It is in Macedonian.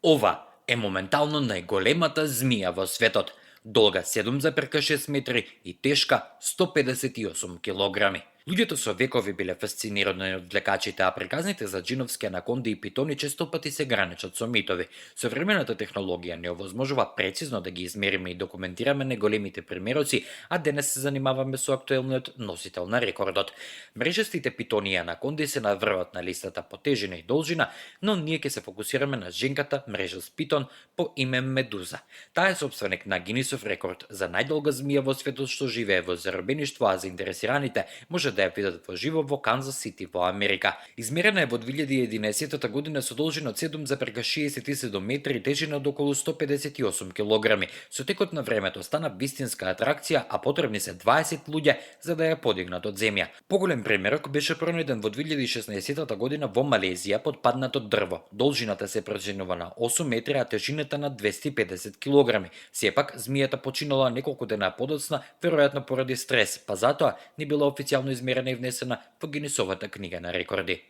Ова е моментално најголемата змија во светот, долга 7,6 метри и тешка 158 килограми. Луѓето со векови биле фасцинирани од влекачите, а приказните за джиновски анаконди и питони често пати се граничат со митови. Современата технологија не овозможува прецизно да ги измериме и документираме најголемите примероци, а денес се занимаваме со актуелниот носител на рекордот. Мрежестите питони и анаконди се наврват на листата по тежина и должина, но ние ќе се фокусираме на женката мрежест питон по име Медуза. Таа е собственик на Гинисов рекорд за најдолга змија во светот што живее во заробеништво, а заинтересираните може да ја видат во живо во Канзас Сити во Америка. Измерена е во 2011 година со должина од 7,67 метри и тежина од околу 158 килограми. Со текот на времето стана вистинска атракција, а потребни се 20 луѓе за да ја подигнат од земја. Поголем примерок беше пронајден во 2016 година во Малезија под паднато дрво. Должината се проценува на 8 метри, а тежината на 250 килограми. Сепак, змијата починала неколку дена подоцна, веројатно поради стрес, па затоа не била официјално измерена и внесена во Гинисовата книга на рекорди.